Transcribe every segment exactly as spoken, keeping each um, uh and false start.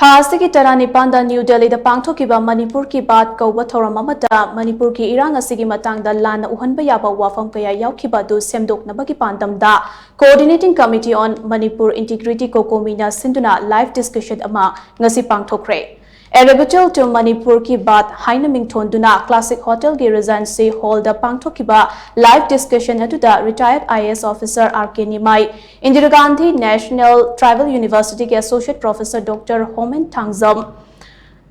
ꯊꯥ ꯑꯁꯤꯒꯤ ꯇꯔꯥꯅꯤꯄꯥꯟꯗ ꯅ꯭ꯌꯨ ꯗꯦꯜꯂꯤꯗ ꯄꯥꯡꯊꯣꯛꯈꯤꯕ ꯃꯅꯤꯄꯨꯔ ꯀꯤ ꯕꯥꯠ ꯀꯧꯕ ꯊꯧꯔꯝ ꯑꯃꯗ ꯃꯅꯤꯄꯨꯔꯒꯤ ꯏꯔꯥꯡ ꯑꯁꯤꯒꯤ ꯃꯇꯥꯡꯗ ꯂꯥꯟꯅ ꯎꯍꯟꯕ ꯌꯥꯕ ꯋꯥꯐꯝ ꯀꯌꯥ ꯌꯥꯎꯈꯤꯕ ꯑꯗꯨ ꯁꯦꯝꯗꯣꯛꯅꯕꯒꯤ ꯄꯥꯟꯗꯝꯗ Coordinating Committee on Manipur Integrity, ꯀꯣꯀꯣꯃꯤꯅ ꯁꯤꯟꯗꯨꯅ live discussion ꯑꯃ ꯉꯁꯤ ꯄꯥꯡꯊꯣꯛꯈ꯭ꯔꯦ꯫ A Rebuttal to Manipur Ki Baat ꯍꯥꯏꯅ ꯃꯤꯡꯊꯣꯟꯗꯨꯅ Classic Hotel ꯒꯤ Regency Hall ꯗ ꯄꯥꯡꯊꯣꯛꯈꯤꯕ live discussion ꯑꯗꯨꯗ retired I A S officer R K Nimai, Indira Gandhi National Tribal University ꯒꯤ Associate Professor Doctor ꯍꯣꯃꯦꯟ Thangjam,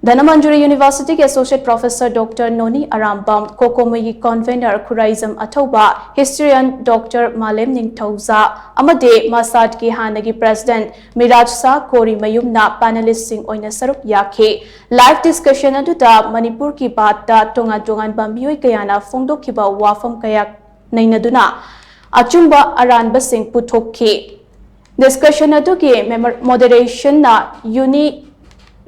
Dhanamanjuri University ꯒꯤ Associate Professor Doctor ꯅꯣꯅꯤ Arambam, ꯀꯣꯀꯣꯃꯤꯒꯤ Convener Khuraijam ꯑꯊꯧꯕ, Historian Doctor ꯃꯥꯂꯦꯝ ꯅꯤꯡꯊꯧꯖꯥ ꯑꯃꯗꯤ ꯃꯁꯥꯠꯀꯤ ꯍꯥꯟꯅꯒꯤ President ꯃꯤꯔꯥꯖ ꯁꯥ ꯀꯣꯔꯤꯃꯌꯨꯝꯅ panelist ꯁꯤꯡ ꯑꯣꯏꯅ ꯁꯔꯨꯛ ꯌꯥꯈꯤ꯫ Live discussion ꯑꯗꯨꯗ ꯃꯅꯤꯄꯨꯔ ꯀꯤ ꯕꯥꯠꯇ ꯇꯣꯉꯥꯟ ꯇꯣꯉꯥꯟꯕ ꯃꯤꯑꯣꯏ ꯀꯌꯥꯅ ꯐꯣꯡꯗꯣꯛꯈꯤꯕ ꯋꯥꯐꯝ ꯀꯌꯥ ꯅꯩꯅꯗꯨꯅ ꯑꯆꯨꯝꯕ ꯑꯔꯥꯟꯕꯁꯤꯡ ꯄꯨꯊꯣꯛꯈꯤ꯫ Discussion ꯑꯗꯨꯒꯤ memor-, moderation ꯅ ꯌꯨꯅꯤ-,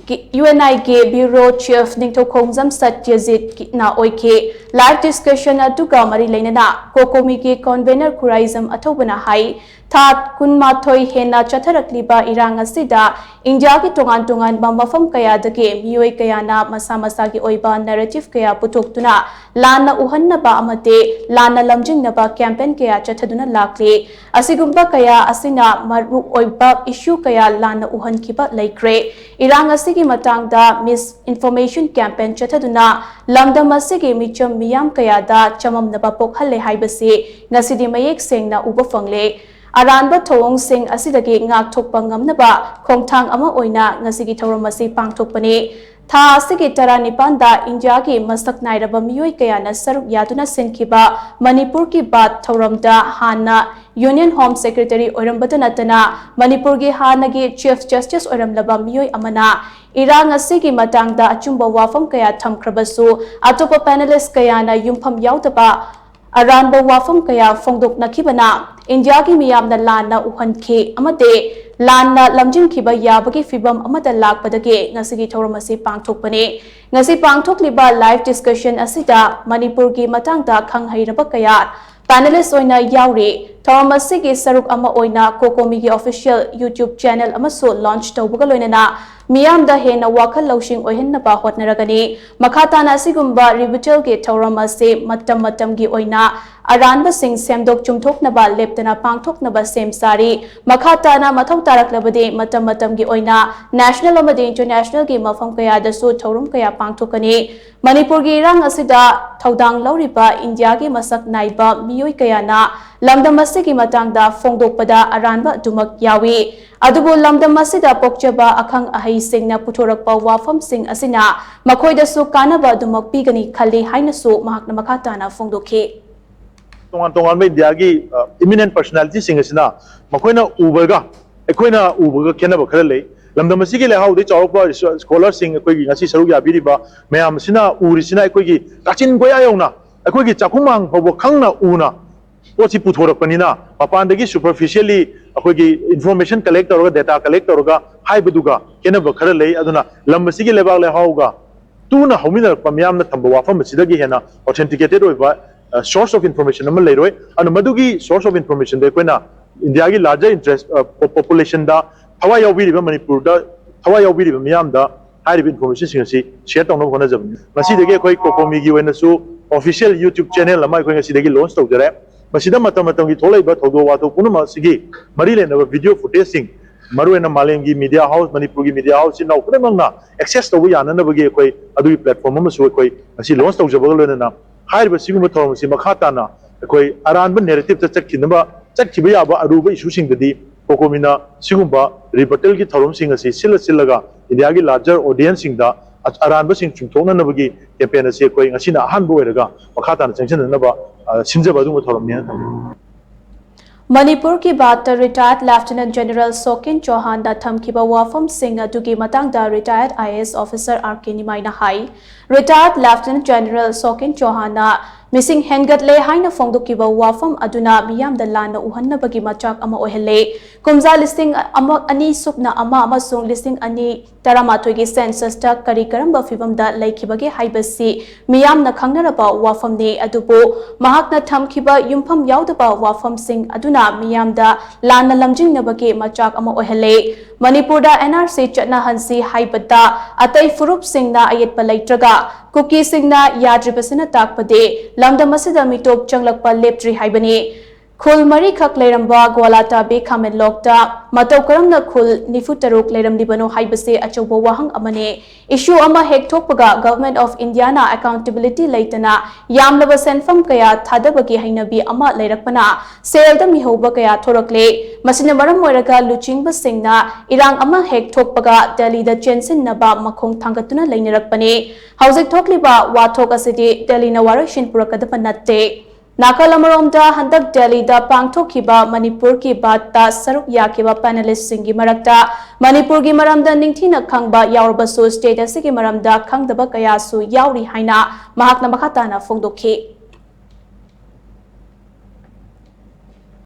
ꯒꯤ-, U N I ꯒꯤ Bureau Chief ꯅꯤꯡꯊꯧꯈꯣꯡꯖꯝ ꯁꯠꯌꯖꯤꯠꯅ ꯑꯣꯏꯈꯤ꯫ Live discussion ꯑꯗꯨꯒ ꯃꯔꯤ ꯂꯩꯅꯅ ꯀꯣꯀꯣꯃꯤꯒꯤ Convener ꯈꯨꯔꯥꯏꯖꯝ ꯑꯊꯧꯕꯅ ꯍꯥꯏ, ꯊꯥ ꯀꯨꯟꯃꯥꯊꯣꯏ ꯍꯦꯟꯅ ꯆꯠꯊꯔꯛꯂꯤꯕ ꯏꯔꯥꯡ ꯑꯁꯤꯗ ꯏꯟꯗꯤꯌꯥꯒꯤ ꯇꯣꯉꯥꯟ ꯇꯣꯉꯥꯟꯕ ꯃꯐꯝ ꯀꯌꯥꯗꯒꯤ ꯃꯤꯑꯣꯏ ꯀꯌꯥꯅ ꯃꯁꯥ ꯃꯁꯥꯒꯤ ꯑꯣꯏꯕ narrative ꯀꯌꯥ ꯄꯨꯊꯣꯛꯇꯨꯅ ꯂꯥꯟꯅ ꯎꯍꯟꯅꯕ ꯑꯃꯗꯤ ꯂꯥꯟꯅ ꯂꯝꯖꯤꯡꯅꯕ campaign ꯀꯌꯥ ꯆꯠꯊꯗꯨꯅ ꯂꯥꯛꯂꯤ꯫ ꯑꯁꯤꯒꯨꯝꯕ ꯀꯌꯥ ꯑꯁꯤꯅ ꯃꯔꯨꯑꯣꯏꯕ issue ꯀꯌꯥ ꯂꯥꯟꯅ ꯎꯍꯟꯈꯤꯕ ꯂꯩꯈ꯭ꯔꯦ꯫ ꯏꯔꯥꯡ ꯑꯁꯤꯒꯤ ꯃꯇꯥꯡꯗ misinformation campaign ꯆꯠꯊꯗꯨꯅ ꯂꯝꯗꯝ ꯑꯁꯤꯒꯤ ꯃꯤꯆꯝ ꯃꯤꯌꯥꯝ ꯀꯌꯥꯗ ꯆꯃꯝꯅꯕ ꯄꯣꯛꯍꯜꯂꯦ ꯍꯥꯏꯕꯁꯤ ꯉꯁꯤꯗꯤ ꯃꯌꯦꯛ ꯁꯦꯡꯅ ꯎꯕ ꯐꯪꯂꯦ꯫ ꯑꯔꯥꯟꯕ ꯊꯧꯑꯣꯡꯁꯤꯡ ꯑꯁꯤꯗꯒꯤ ꯉꯥꯛꯊꯣꯛꯄ ꯉꯝꯅꯕ ꯈꯣꯡꯊꯥꯡ ꯑꯃ ꯑꯣꯏꯅ ꯉꯁꯤꯒꯤ ꯊꯧꯔꯝ ꯑꯁꯤ ꯄꯥꯡꯊꯣꯛꯄꯅꯤ꯫ ꯊꯥ ꯑꯁꯤꯒꯤ ꯇꯔꯥꯅꯤꯄꯥꯟꯗ ꯏꯟꯗꯤꯌꯥꯒꯤ ꯃꯁꯛ ꯅꯥꯏꯔꯕ ꯃꯤꯑꯣꯏ ꯀꯌꯥꯅ ꯁꯔꯨꯛ ꯌꯥꯗꯨꯅ ꯁꯤꯟꯈꯤꯕ ꯃꯅꯤꯄꯨꯔ ꯀꯤ ꯕꯥꯠ ꯊꯧꯔꯝꯗ ꯍꯥꯟꯅ Union Home Secretary ꯑꯣꯏꯔꯝꯕꯇ ꯅꯠꯇꯅ ꯃꯅꯤꯄꯨꯔꯒꯤ ꯍꯥꯟꯅꯒꯤ Chief Justice ꯑꯣꯏꯔꯝꯂꯕ ꯃꯤꯑꯣꯏ ꯑꯃꯅ ꯏꯔꯥꯡ ꯑꯁꯤꯒꯤ ꯃꯇꯥꯡꯗ ꯑꯆꯨꯝꯕ ꯋꯥꯐꯝ ꯀꯌꯥ ꯊꯝꯈ꯭ꯔꯕꯁꯨ, ꯑꯇꯣꯞꯄ panelist ꯀꯌꯥꯅ ꯌꯨꯝꯐꯝ ꯌꯥꯎꯗꯕ ꯑꯔꯥꯟꯕ ꯋꯥꯐꯝ ꯀꯌꯥ ꯐꯣꯡꯗꯣꯛꯅꯈꯤꯕꯅ ꯏꯟꯗꯤꯌꯥꯒꯤ ꯃꯤꯌꯥꯝꯅ ꯂꯥꯟꯅ ꯎꯍꯟꯈꯤ ꯑꯃꯗꯤ ꯂꯥꯟꯅ ꯂꯝꯖꯤꯡꯈꯤꯕ ꯌꯥꯕꯒꯤ ꯐꯤꯚꯝ ꯑꯃꯗ ꯂꯥꯛꯄꯗꯒꯤ ꯉꯁꯤꯒꯤ ꯊꯧꯔꯝ ꯑꯁꯤ ꯄꯥꯡꯊꯣꯛꯄꯅꯤ꯫ ꯉꯁꯤ ꯄꯥꯡꯊꯣꯛꯂꯤꯕ live discussion ꯑꯁꯤꯗ ꯃꯅꯤꯄꯨꯔꯒꯤ ꯃꯇꯥꯡꯗ ꯈꯪ ꯍꯩꯔꯕ ꯀꯌꯥ panelist ꯑꯣꯏꯅ ꯌꯥꯎꯔꯤ꯫ ꯊꯧꯔꯝ ꯑꯁꯤꯒꯤ ꯁꯔꯨꯛ ꯑꯃ ꯑꯣꯏꯅ ꯀꯣꯀꯣꯃꯤꯒꯤ official YouTube channel ꯑꯃꯁꯨ launch ꯇꯧꯕꯒ ꯂꯣꯏꯅꯅ ꯃꯤꯌꯥꯝꯗ ꯍꯦꯟꯅ ꯋꯥꯈꯜ ꯂꯧꯁꯤꯡ ꯑꯣꯏꯍꯟꯅꯕ ꯍꯣꯠꯅꯔꯒꯅꯤ꯫ ꯃꯈꯥ ꯇꯥꯅ ꯑꯁꯤꯒꯨꯝꯕ ꯔꯤꯕꯨꯇꯦꯜꯒꯤ ꯊꯧꯔꯝ ꯑꯁꯤ ꯃꯇꯝ ꯃꯇꯝꯒꯤ ꯑꯣꯏꯅ ꯑꯔꯥꯟꯕꯁꯤꯡ ꯁꯦꯝꯗꯣꯛ ꯆꯨꯝꯊꯣꯛꯅꯕ ꯂꯦꯞꯇꯅ ꯄꯥꯡꯊꯣꯛꯅꯕ ꯁꯦꯝ ꯁꯥꯔꯤ꯫ ꯃꯈꯥ ꯇꯥꯅ ꯃꯊꯧ ꯇꯥꯔꯛꯂꯕꯗꯤ ꯃꯇꯝ ꯃꯇꯝꯒꯤ ꯑꯣꯏꯅ ꯅꯦꯁꯅꯦꯜ ꯑꯃꯗꯤ ꯏꯟꯇꯔꯅꯦꯁꯅꯦꯜꯒꯤ ꯃꯐꯝ ꯀꯌꯥꯗꯁꯨ ꯊꯧꯔꯝ ꯀꯌꯥ ꯄꯥꯡꯊꯣꯛꯀꯅꯤ꯫ ꯃꯅꯤꯄꯨꯔꯒꯤ ꯏꯔꯥꯡ ꯑꯁꯤꯗ ꯊꯧꯗꯥꯡ ꯂꯧꯔꯤꯕ ꯏꯟꯗꯤꯌꯥꯒꯤ ꯃꯁꯛ ꯅꯥꯏꯕ ꯃꯤꯑꯣꯏ ꯀꯌꯥꯅ ꯂꯝꯗꯝ ꯑꯁꯤꯒꯤ ꯃꯇꯥꯡꯗ ꯐꯣꯡꯗꯣꯛꯄꯗ ꯑꯔꯥꯟꯕ ꯑꯗꯨꯃꯛ ꯌꯥꯎꯏ꯫ ꯑꯗꯨꯕꯨ ꯂꯝꯗꯝ ꯑꯁꯤꯗ ꯄꯣꯛꯆꯕ ꯑꯈꯪ ꯑꯍꯩꯁꯤꯡꯅ ꯄꯨꯊꯣꯔꯛꯄ ꯋꯥꯐꯝꯁꯤꯡ ꯑꯁꯤꯅ ꯃꯈꯣꯏꯗꯁꯨ ꯀꯥꯟꯅꯕ ꯑꯗꯨꯃꯛ ꯄꯤꯒꯅꯤ ꯈꯜꯂꯤ ꯍꯥꯏꯅꯁꯨ ꯃꯍꯥꯛꯅ ꯃꯈꯥ ꯇꯥꯅ ꯐꯣꯡꯗꯣꯛꯈꯤ꯫ ꯇꯣꯉꯥꯟ ꯇꯣꯉꯥꯟꯕ ꯏꯟꯗꯤꯌꯥꯒꯤ ꯏꯃꯤꯅꯦꯟ ꯄꯔꯁꯅꯦꯂꯤꯇꯤꯁꯤꯡ ꯑꯁꯤꯅ ꯃꯈꯣꯏꯅ ꯎꯕꯒ ꯑꯩꯈꯣꯏꯅ ꯎꯕꯒ ꯈꯦꯠꯅꯕ ꯈꯔ ꯂꯩ꯫ ꯂꯝꯗꯝ ꯑꯁꯤꯒꯤ ꯂꯩꯍꯥꯎꯗꯒꯤ ꯆꯥꯎꯔꯛꯄ ꯁ꯭ꯀꯣꯂꯔꯁꯤꯡ ꯑꯩꯈꯣꯏꯒꯤ ꯉꯁꯤ ꯁꯔꯨꯛ ꯌꯥꯕꯤꯔꯤꯕ ꯃꯌꯥꯝ ꯑꯁꯤꯅ ꯎꯔꯤꯁꯤꯅ ꯑꯩꯈꯣꯏꯒꯤ ꯀꯥꯆꯤꯟ ꯀꯣꯌꯥ ꯌꯧꯅ ꯑꯩꯈꯣꯏꯒꯤ ꯆꯥꯛꯈꯨꯝꯃꯥꯡ ꯐꯥꯎꯕ ꯈꯪꯅ ꯎꯅ ꯄꯣꯠꯁꯤ ꯄꯨꯊꯣꯔꯛꯄꯅꯤꯅ ꯃꯄꯥꯟꯗꯒꯤ ꯁꯨꯄꯔꯐꯤꯁꯤꯌꯦꯜꯂꯤ ꯑꯩꯈꯣꯏꯒꯤ ꯏꯟꯐꯣꯔꯃꯦꯁꯟ ꯀꯂꯦꯛ ꯇꯧꯔꯒ, ꯗꯦꯇꯥ ꯀꯂꯦꯛ ꯇꯧꯔꯒ ꯍꯥꯏꯕꯗꯨꯒ ꯈꯦꯠꯅꯕ ꯈꯔ ꯂꯩ꯫ ꯑꯗꯨꯅ ꯂꯝ ꯑꯁꯤꯒꯤ ꯂꯩꯕꯥꯛ ꯂꯩꯍꯥꯎꯒ ꯇꯨꯅ ꯍꯧꯃꯤꯟꯅꯔꯛꯄ ꯃꯤꯌꯥꯝꯅ ꯊꯝꯕ ꯋꯥꯐꯝ ꯑꯁꯤꯗꯒꯤ ꯍꯦꯟꯅ ꯑꯣꯊꯦꯟꯇꯤꯀꯦꯇꯦꯠ ꯑꯣꯏꯕ ꯁꯣꯔꯁ ꯑꯣꯐ ꯏꯟꯐꯣꯔꯃꯦꯁꯟ ꯑꯃ ꯂꯩꯔꯣꯏ꯫ ꯑꯗꯨꯅ ꯃꯗꯨꯒꯤ ꯁꯣꯔꯁ ꯑꯣꯐ ꯏꯟꯐꯣꯔꯃꯦꯁꯟꯗ ꯑꯩꯈꯣꯏꯅ ꯏꯟꯗꯤꯌꯥꯒꯤ ꯂꯥꯔꯖꯔ ꯏꯟꯇꯔꯦꯁ ꯄꯣꯄꯨꯂꯦꯁꯟꯗ ꯊꯋꯥꯏ ꯌꯥꯎꯕꯤꯔꯤꯕ, ꯃꯅꯤꯄꯨꯔꯗ ꯊꯋꯥꯏ ꯌꯥꯎꯕꯤꯔꯤꯕ ꯃꯤꯌꯥꯝꯗ ꯍꯥꯏꯔꯤꯕ ꯏꯟꯐꯣꯔꯃꯦꯁꯟꯁꯤꯡ ꯑꯁꯤ ꯁꯤꯌꯔ ꯇꯧꯅꯕ ꯍꯣꯠꯅꯖꯕꯅꯤ꯫ ꯉꯁꯤꯗꯒꯤ ꯑꯩꯈꯣꯏ ꯀꯣꯀꯣꯃꯤꯒꯤ ꯑꯣꯏꯅꯁꯨ ꯑꯣꯐꯤꯁꯤꯌꯦꯜ ꯌꯨꯇ꯭ꯌꯨꯕ ꯆꯦꯅꯦꯜ ꯑꯃ ꯑꯩꯈꯣꯏ ꯉꯁꯤꯗꯒꯤ ꯂꯣꯟꯆ ꯇꯧꯖꯔꯦ꯫ ꯃꯁꯤꯗ ꯃꯇꯝ ꯃꯇꯝꯒꯤ ꯊꯣꯛꯂꯛꯏꯕ ꯊꯧꯗꯣꯛ ꯋꯥꯊꯣꯛ ꯄꯨꯝꯅꯃꯛ ꯑꯁꯤꯒꯤ ꯃꯔꯤ ꯂꯩꯅꯕ ꯚꯤꯗꯤꯑꯣ ꯐꯨꯇꯦꯖꯁꯤꯡ, ꯃꯔꯨꯑꯣꯏꯅ ꯃꯥꯂꯦꯝꯒꯤ ꯃꯤꯗꯤꯌꯥ ꯍꯥꯎꯁ, ꯃꯅꯤꯄꯨꯔꯒꯤ ꯃꯤꯗꯤꯌꯥ ꯍꯥꯎꯁ, ꯏꯆꯤꯟ ꯏꯅꯥꯎ ꯄꯨꯝꯅꯃꯛꯅ ꯑꯦꯛꯁꯦꯁ ꯇꯧꯕ ꯌꯥꯅꯅꯕꯒꯤ ꯑꯩꯈꯣꯏ ꯑꯗꯨꯒꯤ ꯄ꯭ꯂꯦꯠꯐꯣꯔꯝ ꯑꯃꯁꯨ ꯑꯩꯈꯣꯏ ꯉꯁꯤ ꯂꯣꯟꯆ ꯇꯧꯖꯕꯒ ꯂꯣꯏꯅꯅ ꯍꯥꯏꯔꯤꯕ ꯁꯤꯒꯨꯝꯕ ꯊꯧꯔꯝ ꯑꯁꯤ ꯃꯈꯥ ꯇꯥꯅ ꯑꯩꯈꯣꯏ ꯑꯔꯥꯟꯕ ꯅꯦꯔꯦꯇꯤꯞꯇ ꯆꯠꯈꯤꯅꯕ, ꯆꯠꯈꯤꯕ ꯌꯥꯕ ꯑꯔꯨꯕ ꯏꯁꯨꯁꯤꯡꯗꯗꯤ ꯀꯣꯀꯣꯃꯤꯅ ꯁꯤꯒꯨꯝꯕ ꯔꯤꯕꯇꯦꯜꯒꯤ ꯊꯧꯔꯝꯁꯤꯡ ꯑꯁꯤ ꯁꯤꯜꯂ ꯁꯤꯜꯂꯒ ꯏꯟꯗꯤꯌꯥꯒꯤ ꯂꯥꯔꯖꯔ ꯑꯣꯗꯤꯌꯦꯟꯁꯁꯤꯡꯗ ꯑꯔꯥꯟꯕꯁꯤꯡ ꯆꯨꯝꯊꯣꯛꯅꯅꯕꯒꯤ ꯀꯦꯝꯄꯦꯟ ꯑꯁꯤ ꯑꯩꯈꯣꯏ ꯉꯁꯤꯅ ꯑꯍꯥꯟꯕ ꯑꯣꯏꯔꯒ ꯃꯈꯥ ꯇꯥꯅ ꯆꯪꯁꯤꯟꯅꯅꯕ, ꯑ, ꯁꯤꯟꯖꯕ ꯑꯗꯨꯒꯨꯝꯕ ꯊꯧꯔꯝꯅꯤ ꯍꯥꯏꯅ ꯊꯝꯖꯒꯦ꯫ ꯃꯅꯤꯄꯨꯔꯒꯤ ꯕꯥꯠꯇ ꯔꯤꯇꯥꯌꯔꯗ ꯂꯦꯐꯇꯤꯅꯦꯟꯠ ꯖꯦꯅꯔꯦꯜ ꯁꯣꯀꯤꯟ ꯆꯧꯍꯥꯟꯅ ꯊꯝꯈꯤꯕ ꯋꯥꯐꯝꯁꯤꯡ ꯑꯗꯨꯒꯤ ꯃꯇꯥꯡꯗ ꯔꯤꯇꯥꯌꯔꯗ I A S officer R K ꯅꯤꯃꯥꯏꯅ ꯍꯥꯏ꯫ ꯔꯤꯇꯥꯌꯔꯗ ꯂꯦꯐꯇꯤꯅꯦꯟꯠ ꯖꯦꯅꯔꯦꯜ ꯁꯣꯀꯤꯟ ꯆꯧꯍꯥꯟꯅ ꯃꯤꯁꯤꯡ ꯍꯦꯟꯒꯠꯂꯦ ꯍꯥꯏꯅ ꯐꯣꯡꯗꯣꯛꯈꯤꯕ ꯋꯥꯐꯝ ꯑꯗꯨꯅ ꯃꯤꯌꯥꯝꯗ ꯂꯥꯟꯅ ꯎꯍꯟꯅꯕꯒꯤ ꯃꯆꯥꯛ ꯑꯃ ꯑꯣꯏꯍꯜꯂꯦ꯫ ꯀꯨꯝꯖꯥ ꯂꯤꯁꯤꯡ ꯑꯃ, ꯑꯅꯤ ꯁꯨꯞꯅ ꯑꯃ ꯑꯃꯁꯨꯡ ꯂꯤꯁꯤꯡ ꯑꯅꯤ ꯇꯔꯥꯃꯥꯊꯣꯏꯒꯤ census ꯇ ꯀꯔꯤ ꯀꯔꯝꯕ ꯐꯤꯚꯝꯗ ꯂꯩꯈꯤꯕꯒꯦ ꯍꯥꯏꯕꯁꯤ ꯃꯤꯌꯥꯝꯅ ꯈꯪꯅꯔꯕ ꯋꯥꯐꯝꯅꯤ꯫ ꯑꯗꯨꯕꯨ ꯃꯍꯥꯛꯅ ꯊꯝꯈꯤꯕ ꯌꯨꯝꯐꯝ ꯌꯥꯎꯗꯕ ꯋꯥꯐꯝꯁꯤꯡ ꯑꯗꯨꯅ ꯃꯤꯌꯥꯝꯗ ꯂꯥꯟꯅ ꯂꯝꯖꯤꯡꯅꯕꯒꯤ ꯃꯆꯥꯛ ꯑꯃ ꯑꯣꯏꯍꯜꯂꯦ꯫ ꯃꯅꯤꯄꯨꯔꯗ N R C ꯆꯠꯅꯍꯟꯁꯤ ꯍꯥꯏꯕꯗ ꯑꯇꯩ ꯐꯨꯔꯨꯞꯁꯤꯡꯅ ꯑꯌꯦꯠꯄ ꯂꯩꯇ꯭ꯔꯒ ꯀꯨꯀꯤꯁꯤꯡꯅ ꯌꯥꯗ꯭ꯔꯤꯕꯁꯤꯅ ꯇꯥꯛꯄꯗꯤ ꯂꯝꯗꯝ ꯑꯁꯤꯗ ꯃꯤꯇꯣꯞ ꯆꯪꯂꯛꯄ ꯂꯦꯞꯇ꯭ꯔꯤ ꯍꯥꯏꯕꯅꯤ꯫ ꯈꯨꯜ ꯃꯔꯤꯈꯛ ꯂꯩꯔꯝꯕ ꯒ꯭ꯋꯥꯂꯥꯇꯥꯕꯤ ꯈꯥꯃꯦꯟꯂꯣꯛꯇ ꯃꯇꯧ ꯀꯔꯝꯅ ꯈꯨꯜ ꯅꯤꯐꯨ ꯇꯔꯨꯛ ꯂꯩꯔꯝꯂꯤꯕꯅꯣ ꯍꯥꯏꯕꯁꯤ ꯑꯆꯧꯕ ꯋꯥꯍꯪ ꯑꯃꯅꯤ꯫ Issue ꯑꯃ ꯍꯦꯛ ꯊꯣꯛꯄꯒ Government of India ꯅ accountability ꯂꯩꯇꯅ ꯌꯥꯝꯂꯕ ꯁꯦꯟꯐꯝ ꯀꯌꯥ ꯊꯥꯗꯕꯒꯤ ꯍꯩꯅꯕꯤ ꯑꯃ ꯂꯩꯔꯛꯄꯅ ꯁꯦꯜꯗ ꯃꯤꯍꯧꯕ ꯀꯌꯥ ꯊꯣꯔꯛꯂꯦ꯫ ꯃꯁꯤꯅ ꯃꯔꯝ ꯑꯣꯏꯔꯒ ꯂꯨꯆꯤꯡꯕꯁꯤꯡꯅ ꯏꯔꯥꯡ ꯑꯃ ꯍꯦꯛ ꯊꯣꯛꯄꯒ ꯗꯦꯜꯂꯤꯗ ꯆꯦꯟꯁꯤꯟꯅꯕ ꯃꯈꯣꯡ ꯊꯥꯡꯒꯠꯇꯨꯅ ꯂꯩꯅꯔꯛꯄꯅꯤ꯫ ꯍꯧꯖꯤꯛ ꯊꯣꯛꯂꯤꯕ ꯋꯥꯊꯣꯛ ꯑꯁꯤꯗꯤ ꯗꯦꯜꯂꯤꯅ ꯋꯥꯔꯣꯏꯁꯤꯟ ꯄꯨꯔꯛꯀꯗꯕ ꯅꯠꯇꯦ꯫ ꯅꯥꯀꯜ ꯑꯃꯔꯣꯝꯗ, ꯍꯟꯗꯛ ꯗꯦꯜꯂꯤꯗ ꯄꯥꯡꯊꯣꯛꯈꯤꯕ ꯃꯅꯤꯄꯨꯔꯒꯤ ꯕꯥꯠꯇ ꯁꯔꯨꯛ ꯌꯥꯈꯤꯕ panelist ꯁꯤꯡꯒꯤ ꯃꯔꯛꯇ ꯃꯅꯤꯄꯨꯔꯒꯤ ꯃꯔꯝꯗ ꯅꯤꯡꯊꯤꯅ ꯈꯪꯕ ꯌꯥꯎꯔꯕꯁꯨ, state ꯑꯁꯤꯒꯤ ꯃꯔꯝꯗ ꯈꯪꯗꯕ ꯀꯌꯥꯁꯨ ꯌꯥꯎꯔꯤ ꯍꯥꯏꯅ ꯃꯍꯥꯛꯅ ꯃꯈꯥ ꯇꯥꯅ ꯐꯣꯡꯗꯣꯛꯈꯤ꯫